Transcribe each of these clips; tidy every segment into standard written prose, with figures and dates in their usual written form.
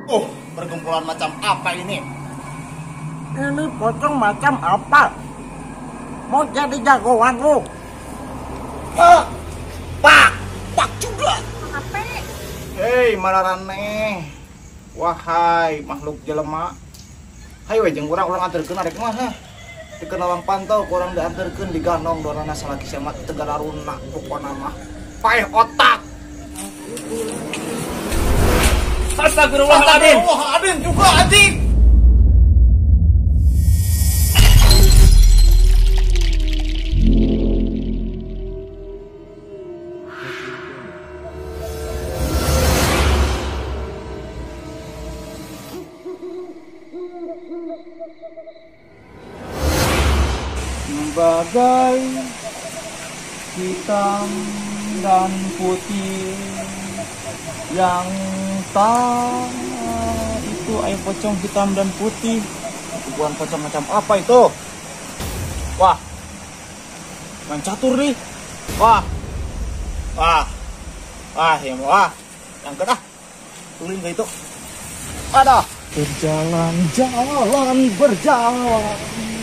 Oh, perkumpulan macam apa ini? Ini pocong macam apa? Mau jadi jagoan lu? Ah, pak, pak juga. Apa? Hei, malarane. Wahai makhluk jelema. Hayo we jeung urang anterkeun arek mah heh. Dikenawang pantau kurang dianterkeun diganong dorana salaki semat tegalaruna pokona mah. Paeh otak. Astagfirullahaladzim. Astagfirullahaladzim juga anjing. Bagai hitam dan putih yang tak itu ayam pocong hitam dan putih. Bukan pocong macam apa itu? Wah, main catur nih. Wah, wah, wah, ya wah, yang kena tulin ke itu. Ada berjalan, jalan, berjalan,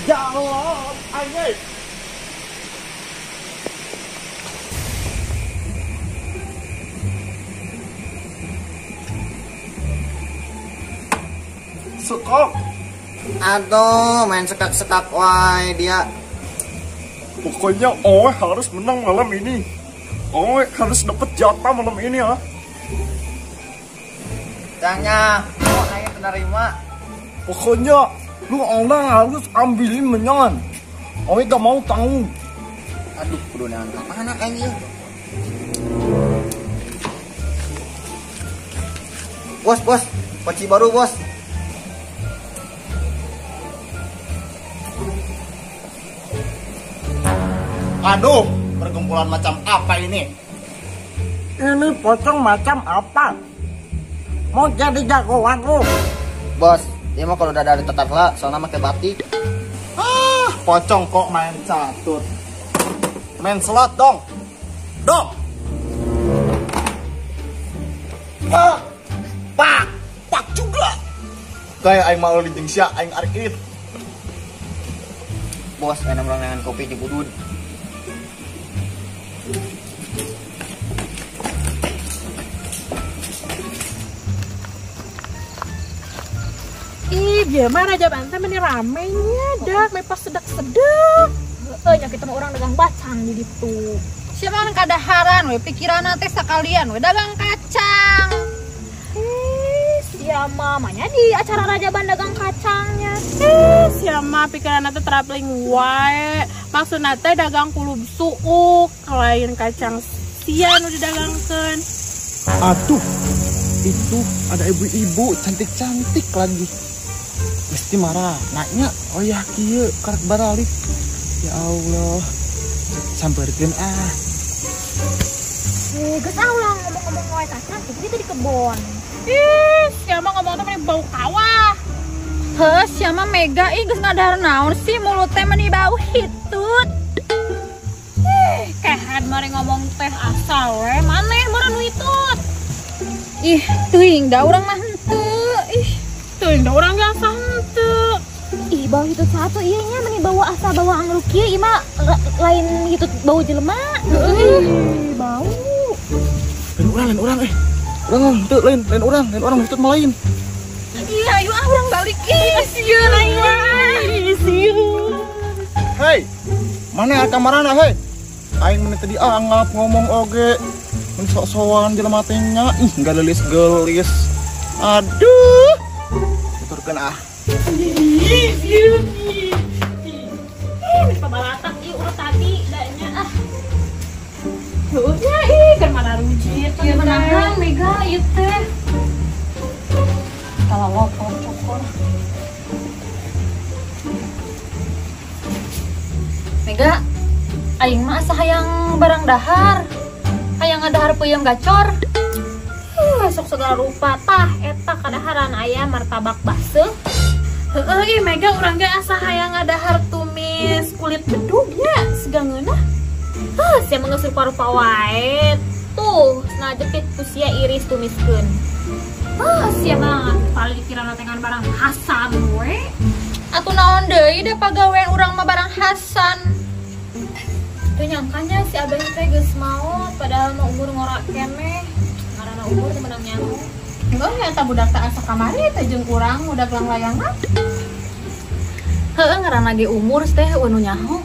jalan, anjing. Sekok. Aduh, main sekak-sekak wae dia. Pokoknya Owe harus menang malam ini. Owe harus dapat jatah malam ini ya. Cangnya, oh ayo penerima. Pokoknya lu orang harus ambilin menyan. Owe gak mau tahu. Aduh, kudu neangan ka mana anjing? Bos, bos, poci baru, bos. Aduh, perkumpulan macam apa ini? Ini pocong macam apa? Mau jadi jagoan lu? Bos, dia mah kalau udah dari tetarla, soalnya pakai batik. Ah, pocong kok main catur. Main slot dong. Dong. Ah, pak, pak juga. Kayak aing mau di jeung sia, aing arek. Bos, enak dengan kopi di budud. Ih, gimana aja bantai meni ramenya dah, mepas sedak-sedak. Heeh, nya kita mah urang dagang bacang di ditu. Siapa orang kadaharan we, pikiran teh sakalian we dagang kacang. Ih, siapa mamanya di acara Rajaban dagang kacangnya. Ih, siapa pikiran teh traveling wae. Maksudna teh dagang kulub suuk, lain kacang sia nu didagangkeun. Aduh, itu ada ibu-ibu cantik-cantik lagi. Mesti marah, nanya, oh ya kieu karek baralik. Ya Allah, samperkeun ah. Geus ah ulah ngomong-ngomong wae kacang, itu di kebon. Ih, siapa ngomong teh meni bau kawah. Heuh, siapa Mega ih geus ngadahar naon sih mulut teh meni bau hitut. Ih, kehed mari ngomong teh asal we, maneh meureun nu hitut. Ih, teuing da urang mah henteu. Ih, teuing da urang ge asa henteu. Ih, bau hitut satu ieu nya meni bau asa bau angruk kieu ieu mah lain hitut bau jelema. Ih, bau. Lain urang eh. Urang henteu lain urang hitut mah lain. Ih, ayo ah urang balik. Ih, sieun aing mah. Ih, sieun. Hei, mana kamarana hei? Aing meni tadi anggap ngomong oge. Mun sok-sokan jelema teh nya. Ih, enggak leulis-geulis. Aduh. Tuturkeun ah. Ih, sieun. Ih, pabalatak ieu urut tadi da nya ah. Heueuh nya ih, keur mana rujit ieu menahan Mega ieu teh. Kalau lopor cokor. Mega, aing mah asa hayang barang dahar. Hayang ngadahar peuyeum gacor. Sok segala rupa tah eta kadaharan aya martabak baseuh. Heeh, ih Mega urang ge asa hayang ngadahar tumis kulit bedug nya siga ngeunah. Heuh, sia mah geus rupa-rupa wae. Tuh, nah jepit ku sia iris tumiskeun. Heuh, sia mah paling dikira tengan barang Hasan we. Atuh naon deui da pagawean urang mah barang Hasan. Teu nyangkanya si abah teh geus maot padahal mah umur ngora keneh. Ngaranna umur teu meunang nyaho. Heuh, eta budak teh asa kamari teh jeung urang budak langlayangan. Heuh, ngaranna ge umur teh eueuh nu nyaho.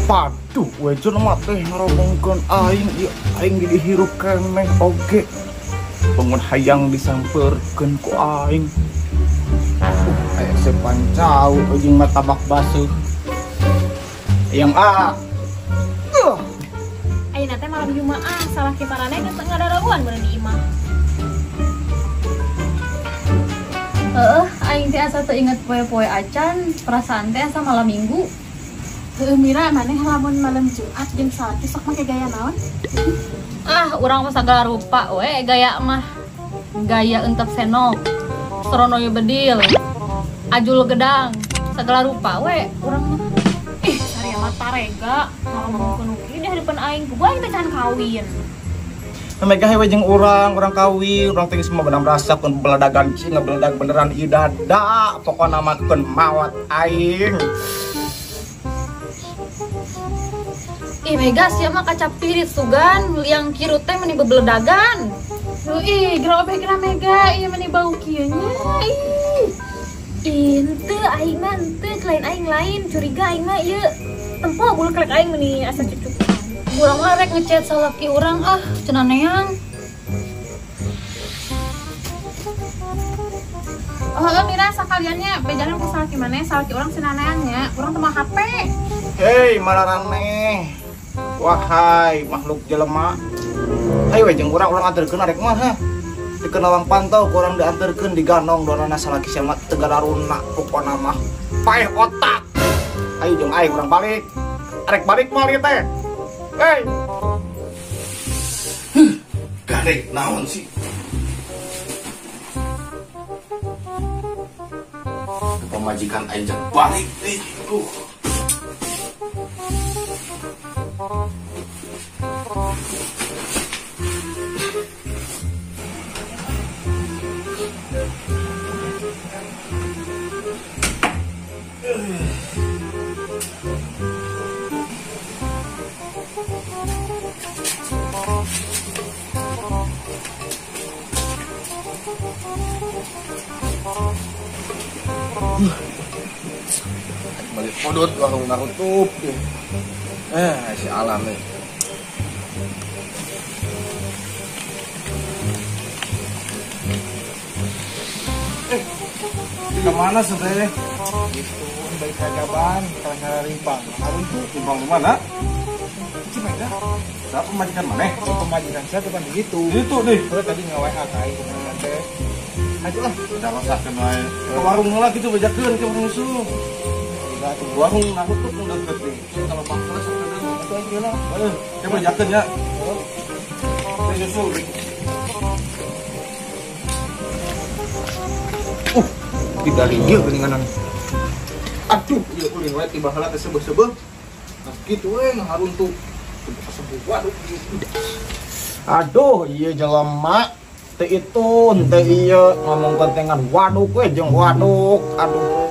Paduh, we jelema teh ngarobongkeun aing ieu aing jadi hirup keneh oge. Bangun hayang disampeurkeun ku aing. Aya sepancau jeung martabak basuh. Yang A. Ayeuna teh malam Jumaah, salah kiparane geus ngadarauan beuneu di imah. Heeh, aing teh asa teu inget poe-poe acan, perasaan teh asa malam Minggu. Heuh Mira, maneh lamun malam Jumat jeung salaki sok make gaya naon? Ah, urang mah sagala rupa we gaya mah. Gaya entep senok, soronoyo bedil, ajul gedang, sagala rupa we urang mah. Ih, sari amat tarega, ngomongkeun nu kieu di hadapan aing, kudu aing teh can kawin. Mega hewe jeung urang, urang kawin, urang teh geus mah benang rasa keun beledagan cing ngabeledag beneran ieu dada, pokona mah keun mawat aing. Ih Mega sia mah kaca pirit sugan, liang kirut teh meni bebeledagan. Ih, geura obeh geura Mega, ieu meni bau kieu nya. Ih. Ih, henteu aing mah henteu, selain aing lain, curiga aing mah ieu tempo bulu kelek aing meni asa cucuk. Urang mah rek ngechat salaki urang ah, cenah neang. Oh, Mira sakaliannya bejalan ku salaki maneh, salaki urang cenah neang nya, urang teu mawa HP. Hei, mararaneh. Wahai makhluk jelema. Hayu we jeung urang, urang anterkeun arek mah heh. Dikeun lawang pantau ku urang dianterkeun diganong donana salaki sia mah teu galaruna pokona mah paeh otak. Ayo jeung aing urang balik. Arek balik moal ieu teh. Hei. Gandeng naon sih? Pemajikan aing jangan balik nih. Balik podot warung narutup. Si alam nih. Kemana sebenarnya? Gitu, balik kagaban, kalau nyala rimpang. Harun tuh rimpang kemana? Cimenda. Siapa pemajikan mana? Pemajikan saya bukan begitu. Itu nih. Gue tadi nge-WA ke aing pemajikan teh. Ayo lah, udah masakan wae. Ke warung lah gitu bejakeun ke warung susu. Enggak tuh warung aku tuh udah deket nih. Kalau paksa itu aja lah. Ayo, coba bejakeun ya. Teh susu. Tidak ringgil geninganan. Aduh, ieu ulin wae tiba heula teh seubeuh-seubeuh. Nah, kitu we ngaharuntu. Sebuh waduh. Aduh, ieu jelema teu itu, teu ieu ngomong kontengan waduk we jeung waduk. Aduh.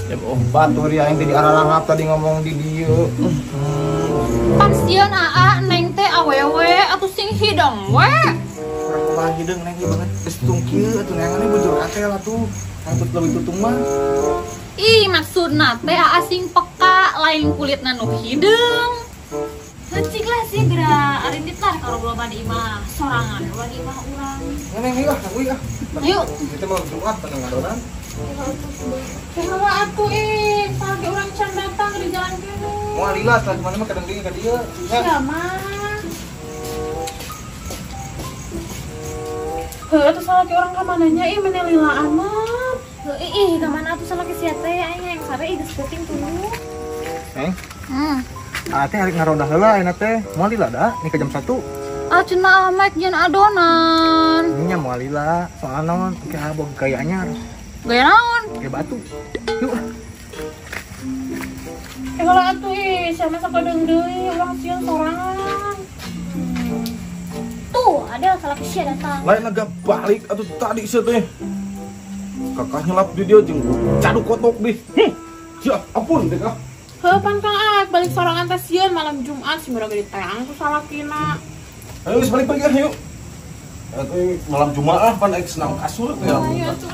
Ya oh, batur ya aing teh diararangap tadi ngomong di dieu. Pan sieun aa neng teh awewe atuh sing hidung we. Kurang kumaha hideung neng ieu banget. Geus tung kieu atuh neanganna bujur atel atuh. Atuh leuwih tutung mah. Ih, maksudna teh aa sing peka lain kulitna nu hideung. Heucik lah sih geura arindit lah kalau belum di imah sorangan ulah di imah urang. Neng ieu ah, nangui ah. Yuk. Kita mau Jumat tenang ngadonan. Heula atuh ih, salaki urang can datang di jalan kene. Moal lila salaki mana mah kadang deui ka dieu. Sia mah. Heuh atuh salaki urang ka mananya ih meni lila amat. Heuh ih ka mana atuh salaki sia teh aing hayang sare ih geus peuting tuluh. Neng. Ate arek ngarondah heula ayeuna teh. Moal lila da, ni ka jam 1. Ah cenah amat jeung adonan. Nya moal lila, soalna naon ke abog gaya anyar. Gaya naon? Gaya batu. Yuk. Heula atuh ih, sia mah sakedeung deui, urang sieun sorangan. Tuh, Adel salaki sia datang. Lain agak balik atuh tadi sia teh. Kakak nyelap di dia jeung caduk kotok deh. Ya ampun deh kah. Heuh pan Kang Aep balik sorangan teh sieun malam Jumat si murag diteang ku salakina. Ayo geus balik pagi ah yuk. Atuh malam Jumat ah pan ek senang kasur teh. Ayo atuh.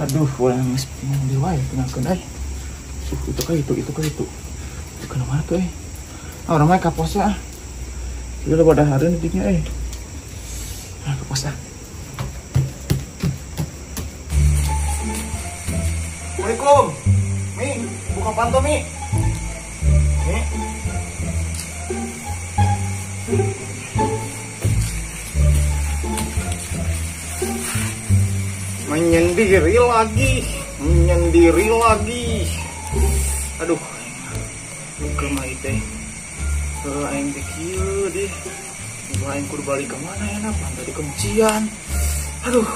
Aduh, urang geus bingung di wae tinggalkeun euy. Itu ka itu, itu ka itu. Itu kana mana tuh euy? Ah, urang mah ka pos ah. Ieu loba dahareun didinya euy. Ah, ka pos ah. Assalamualaikum. Mi, buka panto Mi. Mi. Menyendiri lagi, menyendiri lagi. Aduh, kumaha teh? Heuh aing teh kieu deh. Aing kudu balik ke mana ya na? Pan tadi kuncian. Aduh.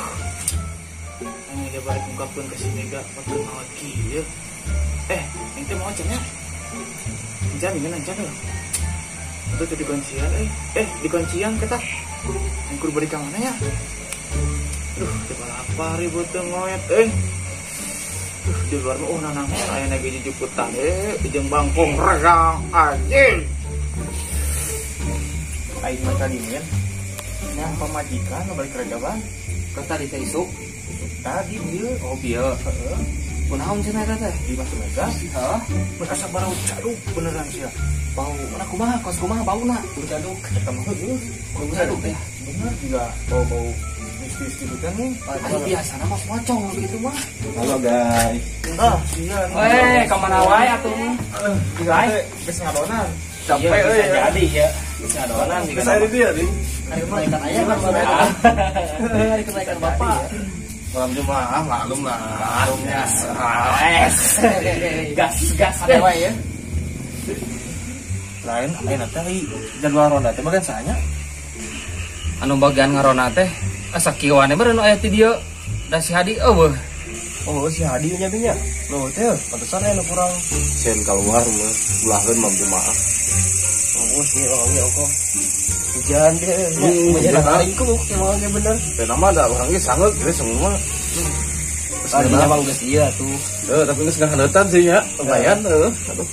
Aing aja balik ungkapkeun ka si Mega pan maot kieu. Aing teh mau cenah. Encan gimana encan heuh. Atuh teh dikuncian euy. Dikuncian kita. Aing kudu balik ka mana ya? Aduh, coba lapar ribut ngoet euy. Duh, di luar mah nanang aya lagi jujuputan jeung bangkong regang anjing. Aing mah tadi men. Nya pamajikan balik regaban. Kan tadi teh isuk. Tadi bieu. Oh bieu. Heeh. Kunaon cenah eta teh? Di Mas Mega. Heeh. Mun asa barau caduk beneran sia. Bau. Mana kumaha kos kumaha bauna? Bau caduk. Eta mah heueuh. Bau caduk teh. Bener juga bau-bau mistis gitu kan nih. Aduh biasa nama pocong gitu mah. Halo guys. Ah, iya. Weh, ka mana wae atuh? Heeh, geus ngadonan. Capek euy. Bisa jadi ya. Bisa ngadonan juga. Bisa di dia, Ding. Hari kenaikan ayah kan hari kenaikan bapak. Malam Jumat, maklum lah. Maklumnya. Gas gas deh. Wae ya. Lain ayeuna teh jadwal ronda teh bagian saanya. Anu bagian ngarona teh asa kieu-ane beureun aya ti dieu. Da si Hadi eueuh. Oh, si Hadi nya nya. Loh teh, pantesan aya nu kurang sen keluar mah ulahkeun mam jemaah. Oh, sih orangnya ongkoh. Hujan deh, hujan ringkuk emangnya bener. Teh nama da urang ge sangeut geus semua. Tadi emang geus ieu atuh. Heuh, tapi geus ngahaneutan sih nya. Lumayan heuh. Aduh.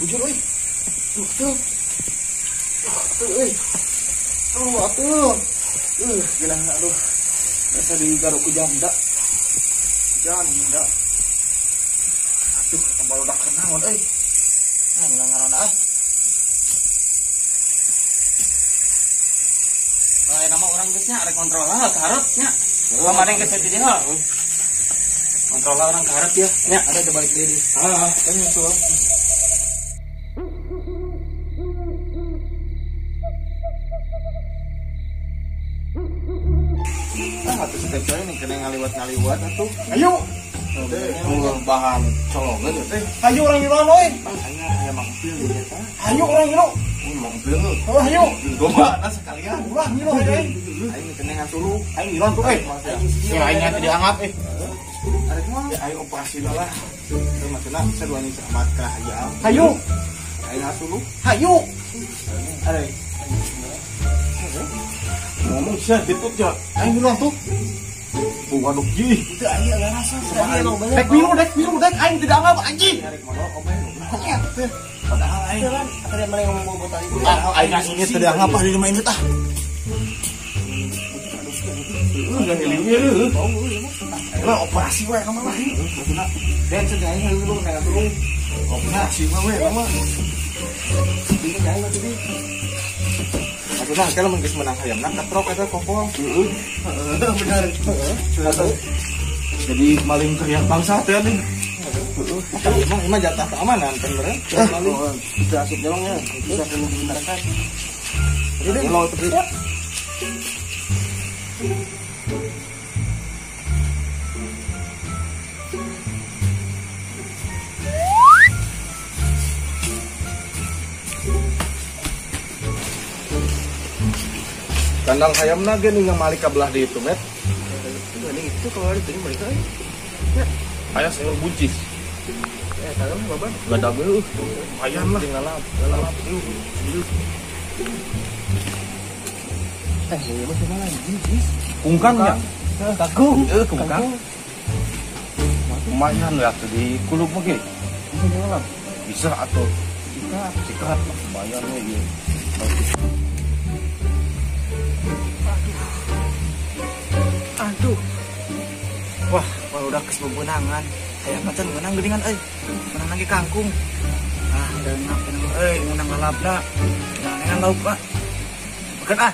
Bujur euy. Tuh tuh. Tuh euy. Tuh atuh. Geunah aduh. Biasa digaruk ku janda. Janda. Aduh, tambah udah kenaon euy. Ah, ngaranna ah. Lain nama urang geus nya arek kontrol lah ka hareup nya. Kemarin geus teh dieu. Kontrol lah urang ka hareup ya. Nya ada balik deui. Ah, kan nyusul. Atuh setep nih kena ngaliwat-ngaliwat atuh. Ayo. Teh, bahan colongan teh. Ayo urang ngiluan euy. Aya mangpil dieu teh. Ayo urang ngilu. Mangpil. Oh, ayo. Domba na sekalian. Ulah ngilu euy. Aing kena ngasuluh. Aing ngiluan tuh euy. Ya aing teh dianggap euy. Arek mah aing operasi lah. Teu maksudna saduanya selamat ka hayam. Hayu. Aing ngasuluh. Hayu. Arek. Ngomong sih ditut ya. Aing ngiluan tuh. Bukan ji. Itu aing enggak rasa. Dek milu dek aing tidak anggap anjing. Arek modal omae goblok. Padahal aing kan tadi mana ngomong bobo tadi. Ah, aing ngasih tidak anggap ah di rumah ini tah. Heeh, hiliwir heuh. Lah operasi we ka mah. Maksudna den cenah aing heueuh lu ngasuluh. Operasi we ka mah. Ini aing mah tadi. Maksudna kalau mun geus menang hayamna ketrok eta kompol. Heeh. Heeh, bener. Heeh. Jadi maling teriak bangsa teh nih. Heeh. Emang emang jatah keamanan kan bener. Maling bisa asup jolongnya, bisa perlu dibenarkan. Jadi lo tapi Kandang hayamna ge nih malik ka belah di itu, Met. Ini itu kalau ada tadi mereka. Ya. Aya sayur buncis. Eta mah baban. Gadag eueuh. Lumayan lah. Tinggal lalap. Ieu mah sama lain buncis. Kungkang nya. Kangkung. Heeh, kungkang. Lumayan lah tuh di kulub mah ge. Bisa nyelam. Bisa atuh. Sikat lumayan we ieu. Aduh. Wah, kalau udah kes bebenangan, hayang macan menang geuningan euy. Menang lagi kangkung. Ah, enak euy, menang lalapna. Menang lauk mah. Makan ah.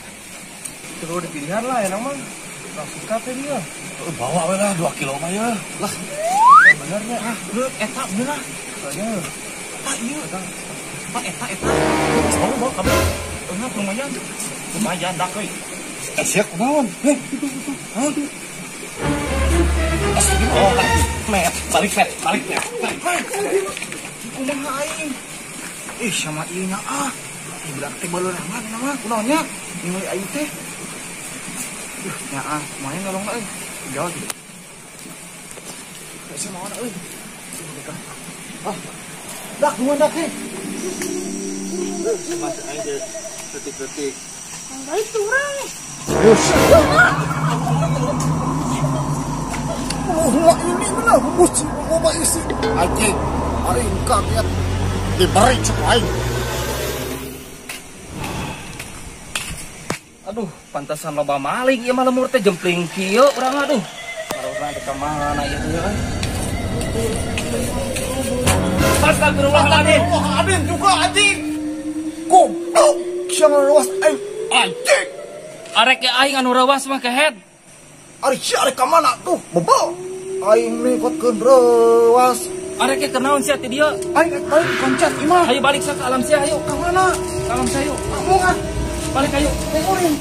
Terus dipilihan lah enak mah. Langsung sikat dia. Bawa we lah 2 kilo mah ya. Lah. Benernya ah, bener eta bener ah. Soalnya ah ieu. Pak eta eta. Bawa kabeh. Enak lumayan. Lumayan dak euy. Sia kunaon? Heh, itu. Hah? Oh, met, balik met, balik met. Kumaha aing? Ih, sama ieu nya ah. Ih, budak teh baleurangan mah kunaon nya? Ningali aing teh. Nya ah, lumayan nolong euy. Jauh gitu. Saya mau euy. Ah. Dak, nuhun dak heh. Masih aing teh detik-detik. Balik tuh urang. Oh, ini benar buci loba isi. Anjing, aing kaget diberi cek aing. Aduh, pantasan loba maling ieu mah lemur teh jempling kieu urang aduh. Urang teh ka mana ieu teh euy. Astagfirullahaladzim. Astagfirullahaladzim juga anjing. Goblok, siang rewas aing anjing. Arek ge aing anu rewas mah kehed. Ari sia arek ka mana tuh? Bebo. Aing mengikutkeun rewas. Arek ge kenaon sia ti dieu? Aing rek balik koncat imah. Hayu balik sia ka alam sia hayu. Ka mana? Ka alam sia hayu. Kamu ah. Balik hayu. Uring.